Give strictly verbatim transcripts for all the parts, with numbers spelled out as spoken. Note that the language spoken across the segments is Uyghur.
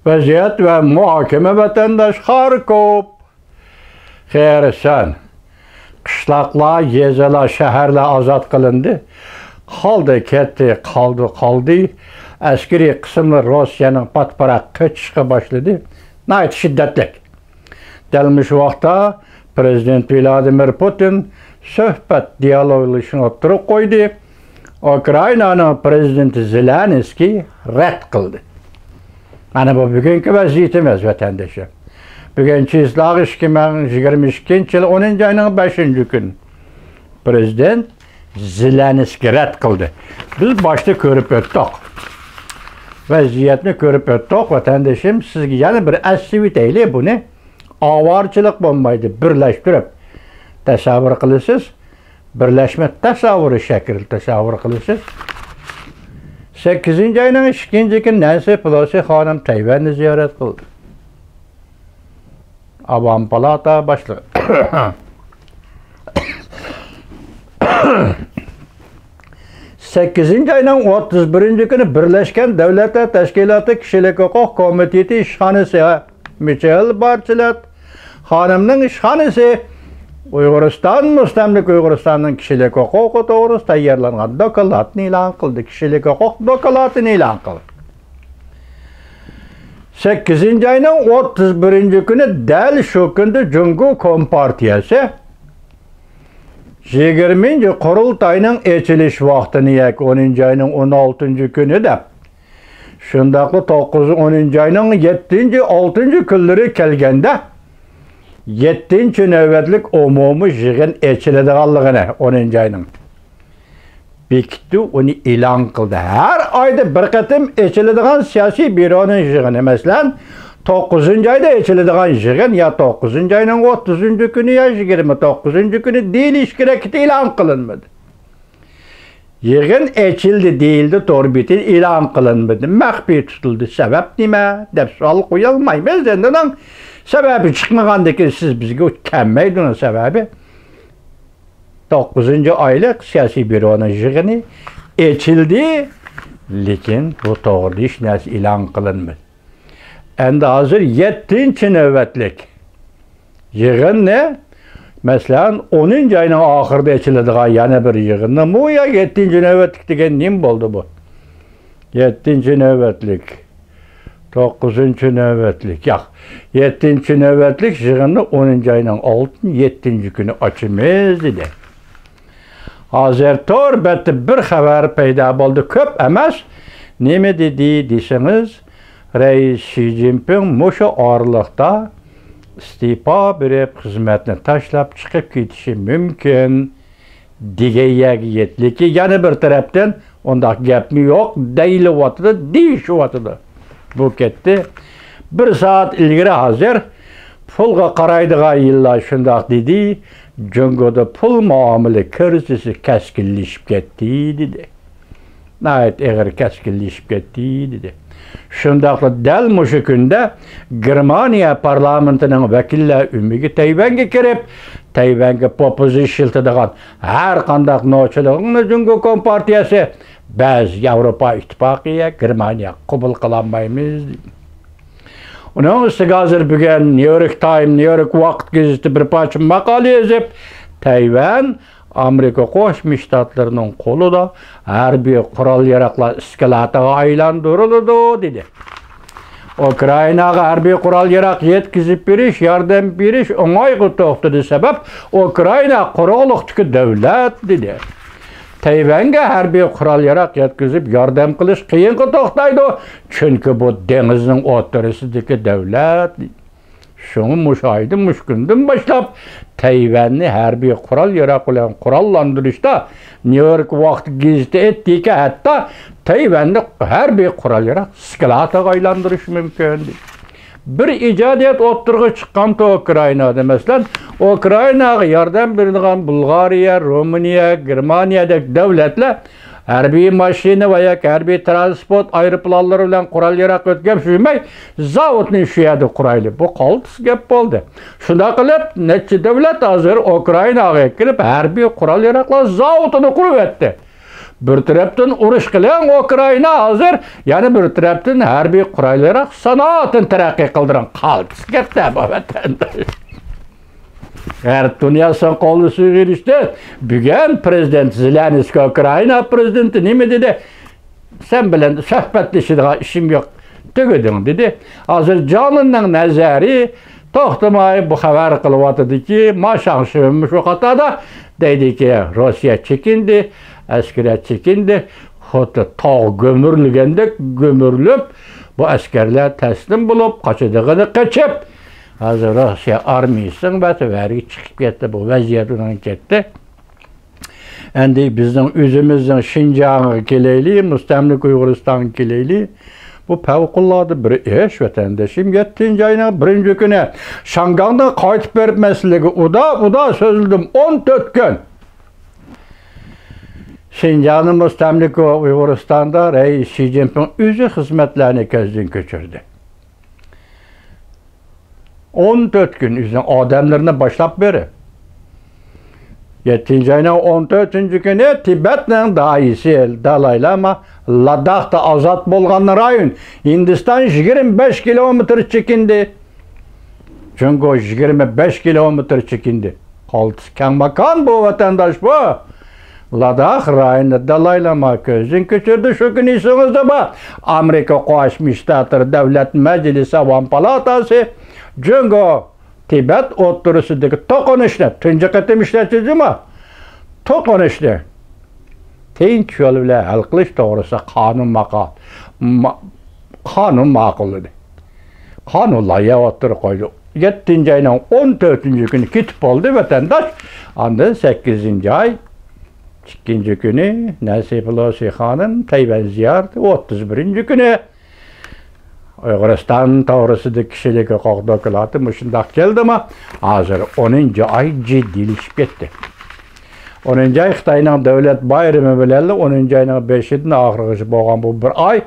ۋەزىيەت ۋە مۇھاكىمە. ۋەتەنداش خاركوپ، خېرسان، قىشلاقلار، يېزىلار، شەھەرلەر ئازاد قىلىندى. قالدى، كەتتى، قالدى، قالدى. ئەسكىرىي قىسىملار روسىيەنىڭ پات-پاراق قېچىشقا باشلىدى. ناھايىتى شىددەتلىك. دەل مۇشۇ ۋاقىتتا پىرېزىدېنت ۋلادىمىر پۇتىن سۆھبەت دىيالوگلىشىشنى ئوتتۇرىغا قويدى. ئۇكرائىنانىڭ پىرېزىدېنتى زېلېنسكىي رەت قىلدى. مانا بۇ بۈگۈنكى ۋەزىيىتىمىز، ۋەتەندىشىم. بۈگۈن چېسلاغ ئىككى مىڭ يىگىرمە ئىككىنچى يىل ئونىنچى ئاينىڭ بەشىنچى كۈنى پىرېزىدېنت زېلېنسكىي رەت قىلدى. بىز باشتا كۆرۈپ ئۆتتۇق. ۋەزىيەتنى كۆرۈپ ئۆتتۇق، ۋەتەندىشىم. سىزگە يەنە بىر ئەسلىۋېتەيلى بۇنى. ئاۋارىچىلىق بولمايدۇ، بىرلەشتۈرۈپ تەسەۋۋۇر قىلىسىز. بىرلەشمە تەسەۋۋۇرى شەكلىدە تەسەۋۋۇر قىلىسىز. سەككىزىنچى ئاينىڭ ئىككىنچى كۈنى نەنسى پېلوسى خانىم تەيۋەننى زىيارەت قىلدى. ئاۋام پالاتا باشلىقى. سەككىزىنچى ئاينىڭ ئوتتۇز بىرىنچى كۈنى بىرلەشكەن دۆلەتلەر تەشكىلاتى كىشىلىك ھوقۇق كومىتېتى ئىشخانىسى مىچېل بارچلەت خانىمنىڭ ئىشخانىسى ئۇيغۇرىستان، مۇستەملىكە ئۇيغۇرىستاننىڭ كىشىلىك ھوقۇقى توغرىسىدا تەييارلانغان دوكلاتنى ئېلان قىلدى. كىشىلىك ھوقۇق دوكلاتىنى ئېلان قىلدى. سەككىزىنچى ئاينىڭ ئوتتۇز بىرىنچى كۈنى، دەل شۇ كۈندە جۇڭگو كومپارتىيەسى يىگىرمىنچى قۇرۇلتاينىڭ ئېچىلىش ۋاقتىنى ياكى ئونىنچى ئاينىڭ ئون ئالتىنچى كۈنى دەپ، شۇنداقلا توققۇزىنچى، ئونىنچى ئاينىڭ يەتتىنچى، ئالتىنچى كۈنلىرى كەلگەندە، يەتتىنچى نۆۋەتلىك ئومۇمىي يىغىن ئېچىلىدىغانلىقىنى، ئونىنچى ئاينىڭ بېكىتتى، ئۇنى ئېلان قىلدى. ھەر ئايدا بىر قېتىم ئېچىلىدىغان سىياسىي بيۇرونىڭ يىغىنى، مەسىلەن، توققۇزىنچى ئايدا ئېچىلىدىغان يىغىن يا توققۇزىنچى ئاينىڭ ئوتتۇزىنچى كۈنى يا يىگىرمە توققۇزىنچى كۈنى دېيىلىش كېرەك، ئېلان قىلىنمىدى. يىغىن ئېچىلدى دېيىلدى، تور بېتىدە ئېلان قىلىنمىدى، مەخپىي تۇتۇلدى. سەۋەب نېمە دەپ سوئال قويالمايمىز. ئەمدى ئۇنىڭ سەۋەبى چىقمىغاندىكىن سىز بىزگە كەلمەيدۇ ئۇنىڭ سەۋەبى. توققۇزىنچى ئايلىق سىياسىي بيۇرونىڭ يىغىنى ئېچىلدى، لېكىن بۇ توغرىدا ھېچ نەرسە ئېلان قىلىنمىدى. ئەمدى ھازىر يەتتىنچى نۆۋەتلىك يىغىننى، مەسىلەن، ئونىنچى ئاينىڭ ئاخىرىدا ئېچىلىدىغان يەنە بىر يىغىننىمۇ يا يەتتىنچى نۆۋەتلىك دېگەن نېمە بولدى بۇ؟ يەتتىنچى نۆۋەتلىك، توققۇزىنچى نۆۋەتلىك، ياق، يەتتىنچى نۆۋەتلىك يىغىننى ئونىنچى ئاينىڭ ئالتىنچى، يەتتىنچى كۈنى ئاچىمىز دېدى. ھازىر تور بەتتە بىر خەۋەر پەيدا بولدى، كۆپ ئەمەس. نېمە دېدى دېسىڭىز، رەئىس شى جىنپىڭ مۇشۇ ئارىلىقتا ئىستېپا بېرىپ، خىزمەتنى تاشلاپ چىقىپ كېتىشى مۇمكىن دېگەن يەرگە يەتتى. لېكىن يەنە بىر تەرەپتىن ئۇنداق گەپمۇ يوق، دەيلىۋاتىدۇ، دېيىشىۋاتىدۇ. بۇ كەتتى. بىر سائەت ئىلگىرى ھازىر پۇلغا قارايدىغان يىللار شۇنداق دېدى، جۇڭگودا پۇل مۇئامىلە كىرىزىسى كەسكىنلىشىپ كەتتى دېدى. ناھايىتى ئېغىر كەسكىنلىشىپ كەتتى دېدى. شۇنداقلا دەل مۇشۇ كۈندە گېرمانىيە پارلامېنتىنىڭ ۋەكىللەر ئۆمىكى تەيۋەنگە كىرىپ، تەيۋەنگە پوپۇزا ئىشلىتىدىغان ھەر قانداق نوچىلىقنى جۇڭگو كومپارتىيەسى، بەزى ياۋروپا ئىتتىپاقى ۋە گېرمانىيە قوبۇل قىلالمايمىز. ئۇنىڭ ئۈستىگە ھازىر بۈگۈن نيۇ يورك تايم، نيۇ يورك ۋاقىت گېزىتى بىر پارچە ماقالە يېزىپ، تەيۋەن ئامېرىكا قوشما شتاتلىرىنىڭ قولىدا ھەربىي قورال-ياراغلار ئىسكىلاتىغا ئايلاندۇرۇلىدۇ، دېدى. ئۇكرائىناغا ھەربىي قورال-ياراغ يەتكۈزۈپ بېرىش، ياردەم بېرىش ئوڭايغا توختىدى، سەۋەب ئۇكرائىنا قۇرۇقلۇقتىكى دۆلەت، دېدى. تەيۋەنگە ھەربىي قورال-ياراغ يەتكۈزۈپ ياردەم قىلىش قىيىنغا توختايدۇ، چۈنكى بۇ دېڭىزنىڭ ئوتتۇرىسىدىكى دۆلەت. شۇڭا مۇشۇ ئايدا، مۇشۇ كۈندىن باشلاپ تەيۋەننى ھەربىي قورال-ياراغ بىلەن قوراللاندۇرۇشتا، نيۇ يورك ۋاقتى گېزىتى ئېيتتىكى، ھەتتا تەيۋەننى ھەربىي قورال-ياراغ سكىلاتىغا ئايلاندۇرۇش مۇمكىن. بىر ئىجادىيەت ئوتتۇرىغا چىققانتى ئۇكرائىنادا، مەسىلەن، ئۇكرائىناغا ياردەم بېرىدىغان بۇلغارىيە، رومىنىيە، گېرمانىيەدەك دۆلەتلەر ھەربىي ماشىنا ۋە ياكى ھەربىي تىرانسپورت ئايروپىلانلىرى بىلەن قورال-ياراغ ئۆتكەپ يۈرمەي، زاۋۇتنى شۇ يەردە قۇرايلى. بۇ قالتىس گەپ بولدى. شۇنداق قىلىپ، نەچچە دۆلەت ھازىر ئۇكرائىناغا كېلىپ، ھەربىي قورال-ياراغلار زاۋۇتىنى قۇرۇۋەتتى. بىر تەرەپتىن ئۇرۇش قىلىڭ، ئۇكرائىنا ھازىر، يەنە بىر تەرەپتىن ھەربىي قورايلىراق سانائەتنى تەرەققىي قىلدۇرۇڭ. قالتىس گەپتە بۇ ۋەتەندە. غەرب دۇنياسىنىڭ قولىنى سۇيغا ئېرىشتى. بۈگۈن پىرېزىدېنت زېلېنسكىي، ئۇكرائىنا پىرېزىدېنتى نېمە دېدى؟ سەن بىلەن سۆھبەتلىشىدىغان ئىشىم يوق. تۈگىدىڭ، دېدى. ھازىر جانىننىڭ نەزەرى توختىماي بۇ خەۋەر قىلىۋاتىدىكى، ما شاڭشىمۇ شۇ قاتاردا دەيدىكى، روسىيە چېكىندى، ئەسكىرىيە چېكىندى. خۇددى تاغ گۈمۈرۈلگەندەك گۈمۈرۈلۈپ، بۇ ئەسكەرلەر تەسلىم بولۇپ، قاچىدىغىنى قېچىپ، ھازىر روسىيە ئارمىيىسىنىڭ ۋەتىۋەرگە چىقىپ كەتتى. بۇ ۋەزىيەت ئۇنىڭ كەتتى. ئەمدى بىزنىڭ ئۆزىمىزنىڭ شىنجاڭغا كېلەيلى، مۇستەملىكە ئۇيغۇرىستانغا كېلەيلى. بۇ پەۋقۇلئاددە بىر ئىش، ۋەتەندىشىم. يەتتىنچى ئاينىڭ بىرىنچى كۈنى شاڭگاڭدىن قايتىپ بېرىپ مەسىلىگە ئۇدا، ئۇدا سۆزلىدىم. ئون تۆت كۈن. شىنجاڭنى مۇستەملىكە ئۇيغۇرىستاندا رەئىس شى جىنپىڭ ئۆزى خىزمەتلەرنى كۆزدىن كەچۈردى. ئون تۆت كۈن ئۆزىنىڭ ئادەملىرىنى باشلاپ بېرىپ، يەتتىنچى ئاينىڭ ئون تۆتىنچى كۈنى تىبەتنىڭ داھىيسى دالاي لاما لاداختا ئازاد بولغان رايون، ھىندىستان يىگىرمە بەش كىلومېتىر چېكىندى. جۇڭگو يىگىرمە بەش كىلومېتىر چېكىندى. قالتىس كەڭ ماكان بۇ، ۋەتەنداش، بۇ. لاداخ رايونىدا دالاي لاما كۆزدىن كەچۈردى. شۇ كۈنى ئېسىڭىزدە بار، ئامېرىكا قوشما شتاتلىرى دۆلەت مەجلىسى ئاۋام پالاتاسى جۇڭگو تىبەت ئوتتۇرىسىدىكى توقۇنۇشنى، تۇنجى قېتىم ئىشلەتتىم، توقۇنۇشنى تىنچ يول بىلەن ھەل قىلىش توغرىسىدا قانۇن ماقا-، ما-، قانۇن ماقۇللىدى. قانۇن لايىھە ئوتتۇرىغا قويدى. يەتتىنچى ئاينىڭ ئون تۆتىنچى كۈنى كېتىپ بولدى ۋەتەنداش. ئاندىن سەككىزىنچى ئاي ئىككىنچى كۈنى نەنسى پېلوسى خانىم تەيۋەن زىيارىتى، ئوتتۇز بىرىنچى كۈنى ئۇيغۇرىستان توغرىسىدا كىشىلىك ھوقۇق دوكلاتى مۇشۇنداق كەلدىمۇ، ھازىر ئونىنچى ئاي جىددىيلىشىپ كەتتى. ئونىنچى ئاي خىتاينىڭ دۆلەت بايرىمى بىلەنلا ئونىنچى ئاينىڭ بېشىدىن ئاخىرىغىچە بولغان بۇ بىر ئاي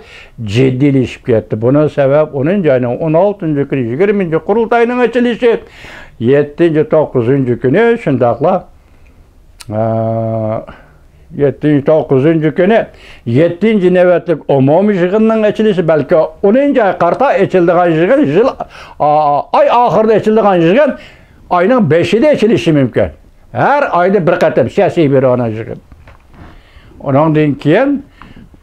جىددىيلىشىپ كەتتى. بۇنىڭ سەۋەبى ئونىنچى ئاينىڭ ئون ئالتىنچى كۈنى يىگىرمىنچى قۇرۇلتاينىڭ ئېچىلىشى، يەتتىنچى، توققۇزىنچى كۈنى شۇنداقلا، ئا، يەتتىنچى، توققۇزىنچى كۈنى يەتتىنچى نۆۋەتلىك ئومۇمىي يىغىننىڭ ئېچىلىشى، بەلكى ئونىنچى ئاي قارىتا ئېچىلىدىغان يىغىن، يىل، ئا، ئاي ئاخىرىدا ئېچىلىدىغان يىغىن، ئاينىڭ بەشىدە ئېچىلىشى مۇمكىن. ھەر ئايدا بىر قېتىم سىياسىي بيۇرونىڭ يىغىنى. ئۇنىڭدىن كېيىن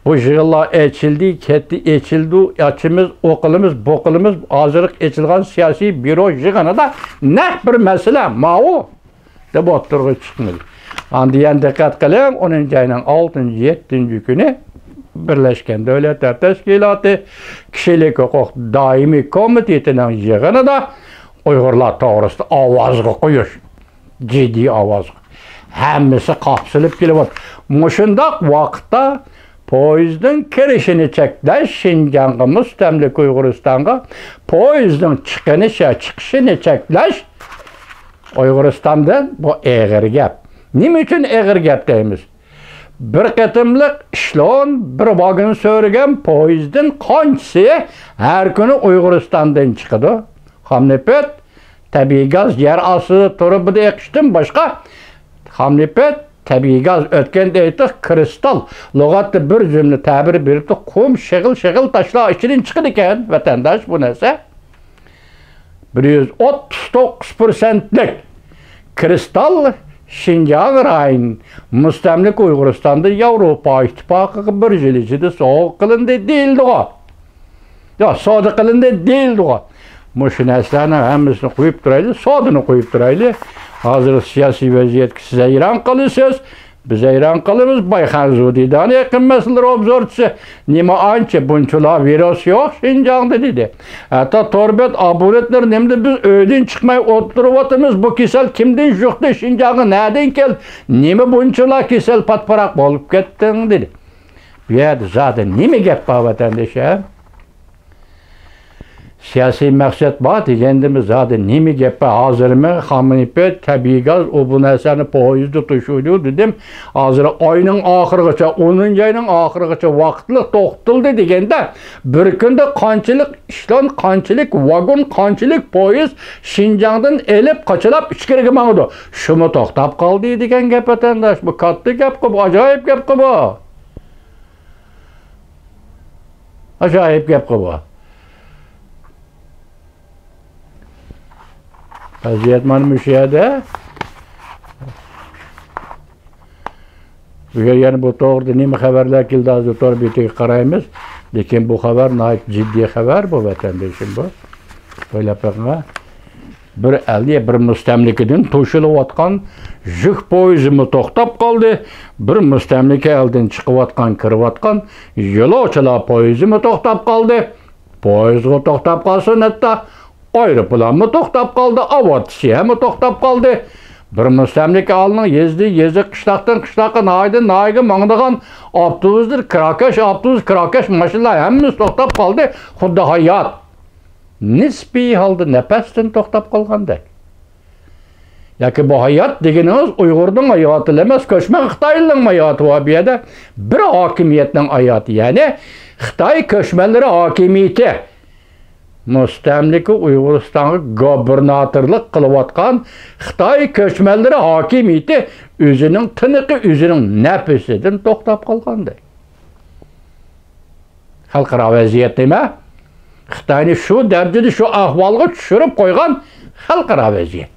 بۇ يىغىنلار ئېچىلدى، كەتتى، ئېچىلدى، ئاچىمىز، ئۇ قىلىمىز، بۇ قىلىمىز، ھازىرقى ئېچىلغان سىياسىي بيۇرو يىغىنىدا نەق بىر مەسىلە ماۋۇ دەپ ئوتتۇرىغا چىقمىدى. ئاندىن يەنە دىققەت قىلىڭ، ئونىنچى ئاينىڭ ئالتىنچى، يەتتىنچى كۈنى بىرلەشكەن دۆلەتلەر تەشكىلاتى كىشىلىك ھوقۇق دائىمىي كومىتېتىنىڭ يىغىنىدا ئۇيغۇرلار توغرىسىدا ئاۋازغا قويۇش، جىددىي ئاۋازغا، ھەممىسى قاپسىلىپ كېلىۋاتىدۇ. مۇشۇنداق ۋاقىتتا پويىزنىڭ كىرىشىنى چەكلەش، شىنجاڭغا، مۇستەملىكە ئۇيغۇرىستانغا پويىزنىڭ چىقىنىشى، چىقىشىنى چەكلەش ئۇيغۇرىستاندىن بۇ ئېغىر گەپ. نېمە ئۈچۈن ئېغىر گەپ دەيمىز؟ بىر قېتىملىق ئېشېلون، بىر ۋاگون سۆرىگەن پويىزدىن قانچىسى ھەر كۈنى ئۇيغۇرىستاندىن چىقىدۇ؟ خام نېفىت، تەبىئىي گاز يەر ئاستىدا تۇرۇبىدا ئېقىشتىن باشقا، خام نېفىت، تەبىئىي گاز، ئۆتكەندە ئېيتتۇق، كرىستال، لۇغەتتە بىر جۈملە تەبىر بېرىپتۇ، قۇم شېغىل-شېغىل تاشلار ئىچىدىن چىقىدىكەن، ۋەتەنداش، بۇ نەرسە. بىر يۈز ئوتتۇز توققۇز پىرسەنتلىك كرىستال شىنجاڭ رايونى، مۇستەملىكە ئۇيغۇرىستاندا ياۋروپا ئىتتىپاقىغا بىر يىل ئىچىدە سوۋغا قىلىندى دېيىلدىغۇ. يا، سودا قىلىندى دېيىلدىغۇ. مۇشۇ نەرسىلەرنىڭ ھەممىسىنى قويۇپ تۇرايلى، سودىنى قويۇپ تۇرايلى. ھازىر سىياسىي ۋەزىيەتكە سىز ھەيران قالىسىز، بىز ھەيران قالىمىز. بايخان زۇدىدانى يېقىن مەسىلىلەر ئوبزورچىسى، نېمە ئانچە بۇنچىلا ۋىرۇس يوق شىنجاڭدا دېدى. ھەتتا تور بەت ئابونېنتلىرى نېمىدە بىز ئۆيدىن چىقماي ئولتۇرۇۋاتىمىز، بۇ كېسەل كىمدىن يۇقتى، شىنجاڭغا نەدىن كەلدى، نېمە بۇنچىلا كېسەل پاتىپاراق بولۇپ كەتتىڭ دېدى. بۇ يەردە زادى نېمە گەپ بار ۋەتەندىشىم؟ سىياسىي مەقسەت بار دېگەندىمۇ زادى نېمە گەپ بار؟ ھازىرمۇ خام نېفىت، تەبىئىي گاز، ئۇ بۇ نەرسىلەرنى پويىزدا توشۇيدۇ دېدىم. ھازىر ئاينىڭ ئاخىرىغىچە، ئونىنچى ئاينىڭ ئاخىرىغىچە ۋاقىتلىق توختىتىلدى دېگەندە، بىر كۈندە قانچىلىك ئېشېلون، قانچىلىك ۋاگون، قانچىلىك پويىز شىنجاڭدىن ئېلىپ قاچىلاپ ئىچكىرىگە ماڭىدۇ؟ شۇمۇ توختاپ قالدى دېگەن گەپ، ۋەتەنداش. بۇ كاتتا گەپقۇ، بۇ ئاجايىپ گەپقۇ بۇ. ئاجايىپ گەپقۇ بۇ. ۋەزىيەت مانا مۇشۇ يەردە. بۈگۈن يەنە بۇ توغرىدا نېمە خەۋەرلەر كېلدى، ھازىر تور بېتىگە قارايمىز. لېكىن بۇ خەۋەر ناھايىتى جىددىي خەۋەر بۇ، ۋەتەندىشىم بۇ. ئويلاپ بېقىڭ. بىر ئەلدە بىر مۇستەملىكىدىن توشۇلۇۋاتقان يۈك پويىزىمۇ توختاپ قالدى. بىر مۇستەملىكە ئەلدىن چىقىۋاتقان، كىرىۋاتقان يولۇچىلار پويىزىمۇ توختاپ قالدى. پويىزغا توختاپ قالسۇن ھەتتا. ئايروپىلانمۇ توختاپ قالدى، ئاۋىئاتسىيەمۇ توختاپ قالدى. بىر مۇستەملىكە ئالنىڭ يېزىدىن يېزا، قىشلاقتىن قىشلاققا، ناھىيەدىن ناھىيەگە ماڭىدىغان ئاپتوبۇسلار، كىراكەش ئاپتوبۇس، كىراكەش ماشىنىلار ھەممىسى توختاپ قالدى. خۇددى ھايات نىسپىي ھالدا نەپەستىن توختاپ قالغاندەك. ياكى بۇ ھايات دېگىنىڭىز ئۇيغۇرنىڭ ھاياتىلا ئەمەس، كۆچمەن خىتايلىنىڭ ھاياتى بار بۇ يەردە. بىر ھاكىمىيەتنىڭ ھاياتى، يەنى خىتاي كۆچمەنلىرى ھاكىمىيىتى. مۇستەملىكە ئۇيغۇرىستانغا گوبىرناتورلۇق قىلىۋاتقان خىتاي كۆچمەنلىرى ھاكىمىيىتى ئۆزىنىڭ تىنىقى، ئۆزىنىڭ نەپىسىدىن توختاپ قالغاندەك. خەلقئارا ۋەزىيەت نېمە؟ خىتاينى شۇ دەرىجىدە، شۇ ئەھۋالغا چۈشۈرۈپ قويغان خەلقئارا ۋەزىيەت.